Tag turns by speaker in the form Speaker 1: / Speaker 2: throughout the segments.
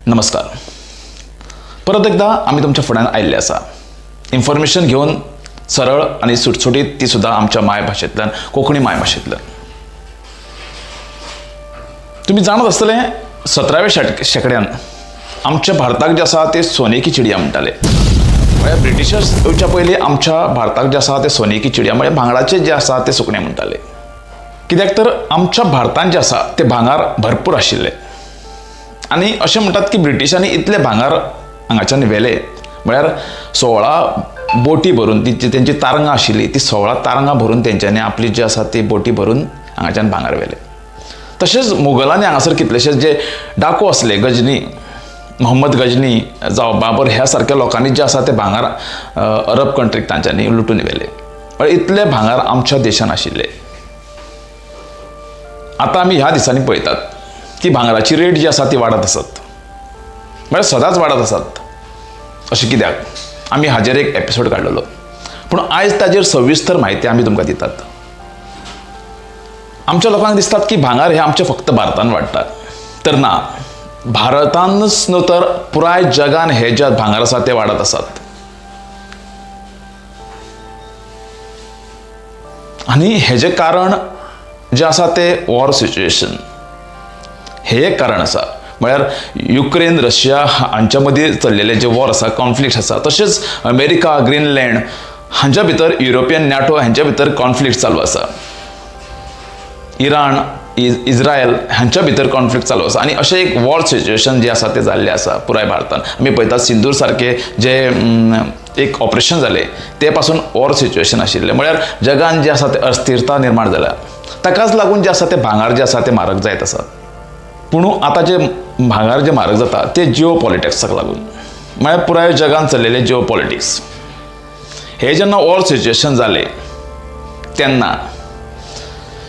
Speaker 1: नमस्कार, परत एकदा आमी तुमच्या फुड्यान आयिल्ले आसा इन्फॉर्मेशन घेवन सरळ आनी सुटसुटीत, ती सुद्दां आमच्या मायभाशेंतल्यान, कोंकणी मायभाशेंतल्यान. तुमी जाणत आसतले 17व्या शेंकड्यान आमच्या भारताक जे आसा ते सोने की चिडिया म्हणटाले. म्हळ्यार ब्रिटिशर्स येवच्या पयलीं आमच्या भारताक जे आसा ते सोने की चिडिया म्हळ्यार भांगराचे जे आसा ते सुकणें म्हणटाले. कित्याक तर आमच्या भारतांत जे आसा ते भांगर भरपूर आशिल्ले आनी अशें म्हणटात की ब्रिटिशांनी इतले भांगर हांगाच्यान व्हेले, म्हळ्यार 16 बोटी भरून ती तेंची तारंगां आशिल्ली ती 16 तारंगां भरून तेंच्यांनी आपली जी आसा ती बोटी भरून हांगाच्यान भांगर व्हेले. तशेंच मुगलांनी हांगासर कितलेशेच जे डाकू आसले, गजनी, मोहम्मद गजनी जावं बाबर ह्या सारक्या लोकांनी जे आसा ते भांगर अरब कंट्रीक तांच्यांनी लुटून व्हेले. म्हळ्यार इतले भांगर आमच्या देशान आशिल्ले. आतां आमी ह्या दिसांनी पळयतात की भांगराची रेट जी आसा ती वाडत आसत, म्हळ्यार सदांच वाडत आसात. अशें कित्याक आमी हाजेर एक एपिसोड काडलेलो, पूण आयज ताजेर सविस्तर म्हायती आमी तुमकां दितात. आमच्या लोकांक दिसतात की भांगर हें आमच्या फक्त भारतान वाडटा, तर ना, भारतानच न्हू तर पुराय जगान हे जे भांगर आसा ते वाडत आसात. आनी हेजें कारण जें आसा ते वॉर सिच्युएशन, हें एक कारण आसा. म्हळ्यार युक्रेन रशिया हांच्या मदीं चल्लेले जे वॉर आसा, कॉन्फ्लिक्ट आसा, तशेंच अमेरिका ग्रीनलँड हांच्या भितर, युरोपियन नॅटो हांच्या भितर कॉन्फ्लिक्ट चालू आसा, इराण इस्रायल हांच्या भितर कॉन्फ्लिक्ट चालू आसा. आनी अशें एक वॉर सिच्युएशन जें आसा तें जाल्लें आसा पुराय भारतान. आमी पळयतात सिंदूर सारकें जे एक ऑपरेशन जालें ते पासून वॉर सिच्युएशन आशिल्लें. म्हळ्यार जगान जें आसा तें अस्थिरता निर्माण जाल्या, ताकाच लागून जें आसा तें भांगर जें आसा तें म्हारग जायत आसा. पूण आतां जे भांगर जे म्हारग जाता ते जिओ पॉलिटिक्साक लागून, म्हळ्यार पुराय जगान चल्लेले जिओ पॉलिटिक्स हे जेन्ना वॉर सिच्युएशन जालें तेन्ना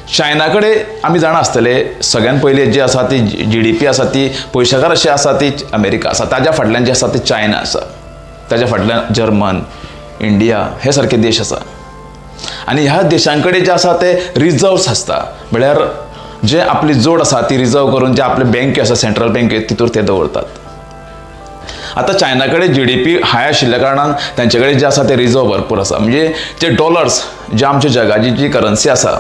Speaker 1: चायना कडेन आमी जाणा आसतले सगळ्यान पयलीं जी आसा ती GDP आसा ती पयशेकार अशी आसा ती अमेरिका आसा, ताज्या फाटल्यान जी आसा ती चायना आसा, ताज्या फाटल्यान जर्मन, इंडिया हे सारके देश आसा. आनी ह्या देशां कडेन जे आसा ते रिजर्व्स आसता, म्हळ्यार जे आपली जोड आसा ती रिजर्व करून जे आपले बँके आसा, सेंट्रल बँके, तितूर ते दवरतात. आतां चायना कडेन GDP हाय आशिल्ल्या कारणान तांचे कडेन जे आसा ते रिजर्व भरपूर आसा. म्हणजे जे डॉलर्स जे आमच्या जगाची जी करन्सी आसा,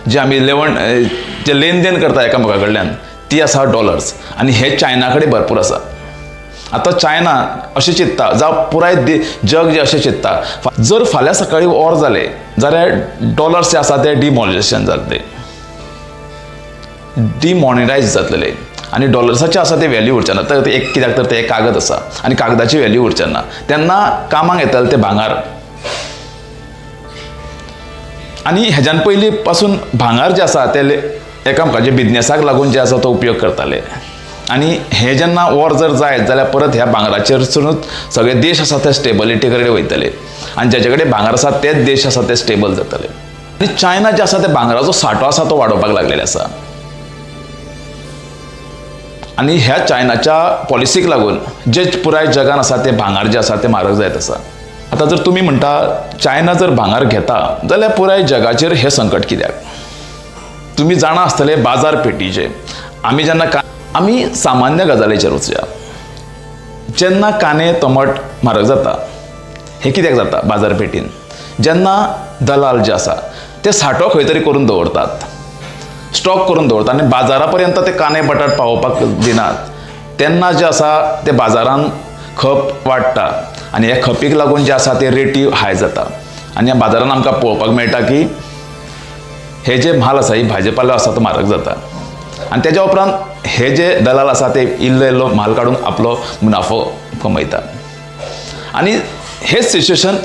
Speaker 1: जे आमी लेवण जे लेन then करता एकामेका कडल्यान, ती आसा डॉलर्स, आनी हे चायना कडेन भरपूर आसा. आतां चायना अशें चिंत्ता, जावं पुराय जग जें अशें चिंत्ता, जर फाल्यां सकाळीं वॉर जालें जाल्यार डॉलर्स जे आसा ते डिमॉनिटायजेशन जातले, डिमॉनिटायज जातले आनी डॉलर्साचे आसा ते व्हॅल्यू उरचे ना. तर एक कित्याक तर ते एक कागद आसा आनी कागदाची व्हॅल्यू उरचे ना, तेन्ना कामाक येतले ते भांगर. आनी हेज्यान पयलीं पासून भांगर जे आसा ते एकामेकाचे बिजनेसाक लागून जे आसा तो उपयोग करताले. आनी हे जेन्ना वॉर जर जायत जाल्यार परत ह्या भांगराचेरसूनच सगळे देश आसा ते स्टेबिलिटी कडेन वयतले आनी जेचे कडेन भांगर आसा तेच देश आसा ते स्टेबल जातले. आनी चायना जे आसा ते भांगराचो सांठो आसा तो वाडोवपाक लागलेले आसा. आनी ह्या चायनाच्या पॉलिसीक लागून जे पुराय जगान आसा ते भांगर जे आसा ते म्हारग जायत आसा. आतां जर तुमी म्हणटा चायना जर भांगर घेता जाल्यार पुराय जगाचेर हें संकट कित्याक? तुमी जाणा आसतले बाजारपेठीचे. आमी जेन्ना आमी सामान्य गजालीचेर वचया, जेन्ना कांदे टमाट म्हारग जाता हें कित्याक जाता? बाजारपेठीन जेन्ना दलाल जे आसा ते सांठो खंय तरी करून दवरतात, स्टॉक करून दवरता आनी बाजारा पर्यंत ते कांदे बटाट पावोवपाक दिनात, तेन्ना जे आसा ते बाजारान खप वाडटा आनी ह्या खपीक लागून जे आसा ते रेटी हाय जाता. आनी ह्या बाजारान आमकां पळोवपाक मेळटा की हे जे म्हाल आसा, ही भाजीपालो आसा तो म्हारग जाता आनी तेज्या उपरांत हे जे दलाल आसा ते इल्लो इल्लो म्हाल काडून आपलो मुनाफो कमयता आनी हेच सिच्युएशन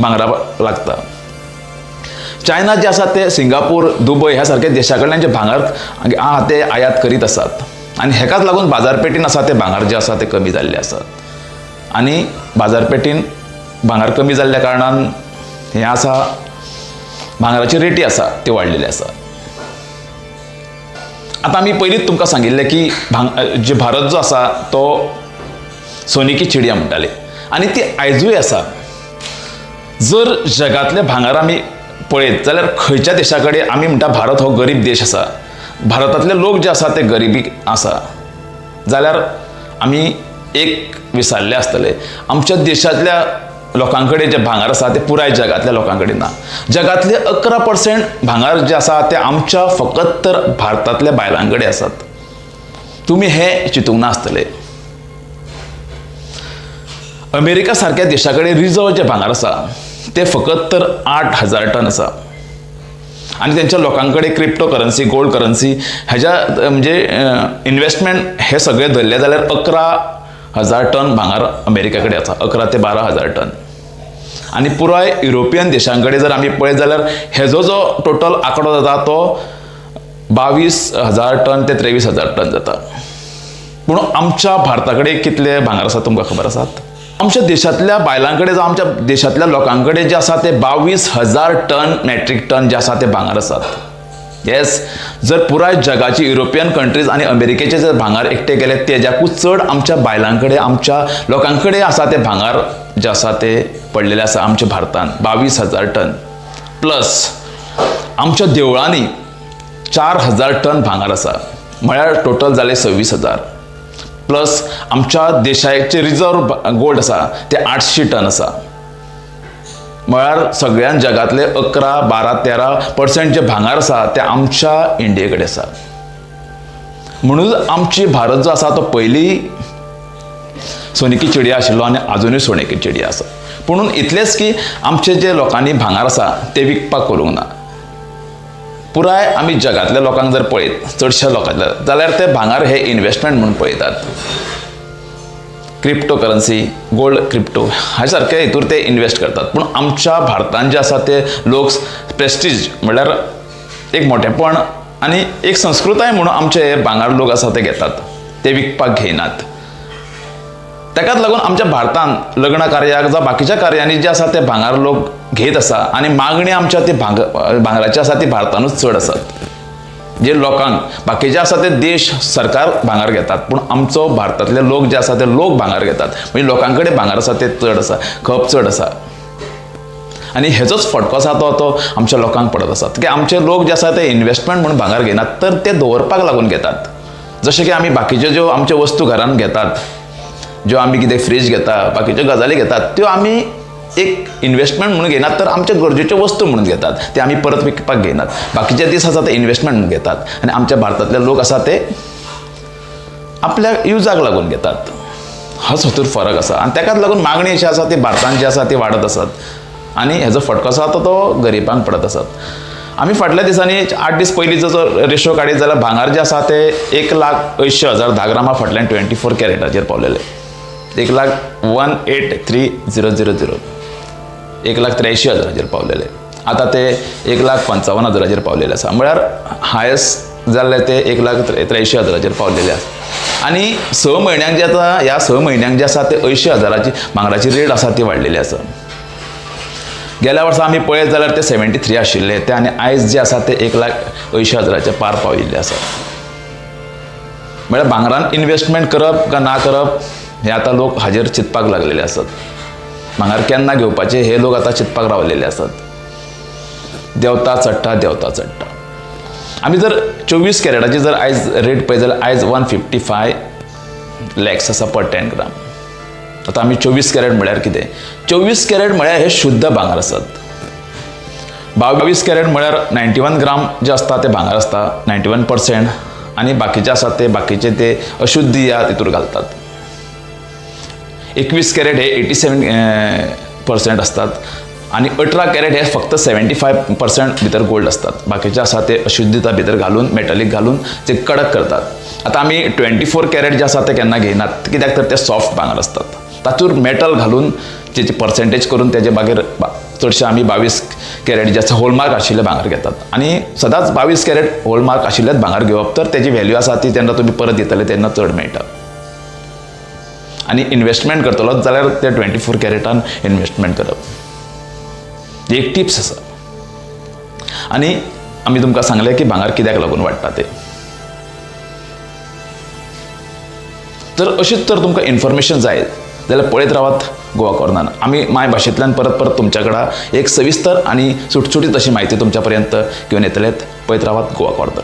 Speaker 1: भांगरा लागता. चायना जे आसा ते सिंगापूर, दुबय ह्या सारक्या देशा कडल्यान जे भांगर आहा ते आयात करीत आसात आनी हेकाच लागून बाजारपेठीन आसा ते भांगर जे आसा ते कमी जाल्ले आसात. आनी बाजारपेठीन भांगर कमी जाल्ल्या कारणान हें आसा भांगराची रेटी आसा ती वाडलेली आसा. आतां आमी पयलींच तुमकां सांगिल्लें की जे भारत जो आसा तो सोने की चिडिया म्हणटाले आनी ती आयजूय आसा. जर जगांतले भांगर आमी पळयत जाल्यार खंयच्या देशा कडेन आमी म्हणटा भारत हो गरीब देश आसा, भारतांतले लोक जे आसा ते गरिबी आसा, जाल्यार आमी एक विसरले आसतले, आमच्या देशांतल्या लोकां कडेन जे भांगर आसा ते पुराय जगांतल्या लोकां कडेन ना. जगांतले 11% भांगर जे आसा ते आमच्या फकत तर भारतांतल्या बायलां कडेन आसात. तुमी हें चिंतूंक ना आसतले. अमेरिका सारक्या देशा कडेन रिजर्व जे भांगर आसा ते फकत तर 8,000 टन आसा आनी तेंच्या लोकां कडेन क्रिप्टो करन्सी, गोल्ड करन्सी हेज्या म्हणजे इन्वेस्टमेंट हे सगळे धरले जाल्यार 11,000 टन भांगर अमेरिका कडेन आसा, 11 ते 12,000 टन. आनी पुराय युरोपियन देशां कडेन जर आमी पळयत जाल्यार हेजो जो टोटल आंकडो जाता तो 22,000 टन ते 23,000 टन जाता. पूण आमच्या भारता कडेन कितले भांगर आसा तुमकां खबर आसात? आमच्या देशांतल्या बायलां कडेन जावं आमच्या देशांतल्या लोकां कडेन जे आसा ते 22,000 टन मॅट्रीक टन जे आसा ते भांगर आसात. येस, जर पुराय जगाची युरोपियन कंट्रीज आनी अमेरिकेचे जर भांगर एकटे केले तेज्याकूच चड आमच्या बायलां कडेन, आमच्या लोकां कडेन आसा ते भांगर जे आसा ते पडलेले आसा आमच्या भारतान 22,000 टन. प्लस आमच्या देवळांनी 4,000 टन भांगर आसा, म्हळ्यार टोटल जाले 26,000. प्लस आमच्या देशाचे रिजर्व गोल्ड आसा ते 800 टन आसा, म्हळ्यार सगळ्यान जगांतले 11, 12, 13% जे भांगर आसा ते आमच्या इंडिये कडेन आसा. म्हणून आमची भारत जो आसा तो पयलीं सोनेकी चिडिया आशिल्लो आनी आजुनूय सोनेकी चिडिया आसा. पुणून इतलेंच की आमचे जे लोकांनी भांगर आसा ते विकपाक करूंक ना. पुराय आमी जगांतल्या लोकांक जर पळयत, चडश्या लोकांतल्या, जाल्यार ते भांगर हे इन्वेस्टमेंट म्हणून पळयतात. क्रिप्टो करन्सी, गोल्ड, क्रिप्टो ह्या सारके हितूर ते इन्वेस्ट करतात. पूण आमच्या भारतान जे आसा ते लोक प्रेस्टीज म्हणल्यार एक मोठेपण आनी एक संस्कृताय म्हणून आमचे हे भांगर लोक आसा ते घेतात, ते विकपाक घेयनात. ताकाच लागून आमच्या भारतान लग्न कार्याक जावं बाकीच्या कार्यांनी जे आसा ते भांगर लोक घेत आसा आनी मागणी आमच्या ती भांगराची आसा ती भारतानूच चड आसात. जे लोकांक बाकीचे आसा ते देश सरकार भांगर घेतात, पूण आमचो भारतांतले लोक जे आसा ते लोक भांगर घेतात. म्हणजे लोकां कडेन भांगर आसा ते चड आसा, खप चड आसा. आनी हेजोच फटको आसा तो तो आमच्या लोकांक पडत आसा की आमचे लोक जे आसा ते इन्वेस्टमेंट म्हणून भांगर घेनात तर ते दवरपाक लागून घेतात. जशें की आमी बाकीच्यो ज्यो आमच्यो वस्तू घरान घेतात, ज्यो आमी कितें फ्रीज घेता, बाकीच्यो गजाली घेतात, त्यो आमी एक इन्वेस्टमेंट म्हणून घेनात तर आमच्या गरजेच्यो वस्तू म्हणून घेतात, ते आमी परत विकपाक घेनात. बाकीचे दीस आसा ते इन्वेस्टमेंट म्हणून घेतात आनी आमच्या भारतांतले लोक आसा ते आपल्या युजाक लागून घेतात. होच हितूर फरक आसा आनी ताकाच लागून मागणी अशी आसा ती भारतान जी आसा ती वाडत आसात आनी हेजो फटको आसा तो तो गरिबांक पडत आसात. आमी फाटल्या दिसांनी 8 दीस पयलींचो जो रेशो काडीत जाल्यार भांगर जे आसा ते 1,80,000 10 ग्रामा फाटल्यान 24 कॅरेटाचेर पावलेले, 1,18,3000, 1,83,000 पावलेले. आतां ते 1,55,000 पावलेले आसा, म्हळ्यार हायस्ट जाल्ले ते 1,83,000 पावलेले आसा. आनी 6 म्हयन्यांक जे आतां ह्या 6 म्हयन्यांक जे आसा ते 80,000 भांगराची रेट आसा ती वाडलेली आसा. गेल्या वर्सा आमी पळयत जाल्यार ते 73 आशिल्ले ते आनी आयज जे आसा ते 1,80,000 पार पाविल्ले आसा. म्हळ्यार भांगरान इन्वेस्टमेंट करप काय ना करप हे आतां लोक हाजेर चिंतपाक लागलेले आसात. भांगर केन्ना घेवपाचें हे लोक आतां चिंतपाक रावलेले आसात. देंवता चडटा, देंवता चडटा. आमी जर 24 कॅरेटाची जर आयज रेट पळयत जाल्यार आयज 155 लॅक्स आसा पर 10 ग्राम. आतां आमी 24 कॅरेट म्हळ्यार कितें? 24 कॅरेट म्हळ्यार हे शुद्ध भांगर आसात. 22 कॅरेट म्हळ्यार 91 ग्राम जे आसता ते भांगर आसता, 91%, आनी बाकीचे आसात ते बाकीचे ते अशुद्ध ह्या तितूर घालतात. 21 कॅरेट हे 87% आसतात आनी 18 कॅरेट हे फक्त 75% भितर गोल्ड आसतात. बाकीचे आसा ते अशुद्धता भितर घालून मेटलीक घालून ते कडक करतात. आतां आमी 24 कॅरेट जे आसा ते केन्ना घेयनात, कित्याक तर ते सॉफ्ट भांगर आसतात. तातूंत मेटल घालून तेची पर्सेंटेज करून तेजे मागीर चडशे आमी 22 कॅरेट जे आसा होलमार्क आशिल्ले भांगर घेतात. आनी सदांच 22 कॅरेट होलमार्क आशिल्लेच भांगर घेवप तर तेजी व्हॅल्यू आसा ती तेन्ना तुमी परत दितले तेन्ना चड मेळटा. आनी इन्वेस्टमेंट करतलो जाल्यार ते 24 कॅरेटान इन्वेस्टमेंट करप ही एक टिप्स आसा. आनी आमी तुमकां सांगलें की भांगर कित्याक लागून वाडटा ते. तर अशीच तर तुमकां इन्फॉर्मेशन जाय जाल्यार पळयत रावात गोवा कॉर्नर. आमी माय भाशेंतल्यान परत परत तुमच्या कडेन एक सविस्तर आनी सुटसुटीत अशी म्हायती तुमच्या पर्यंत घेवन येतलेत. पळयत रावात गोवा कॉर्नर.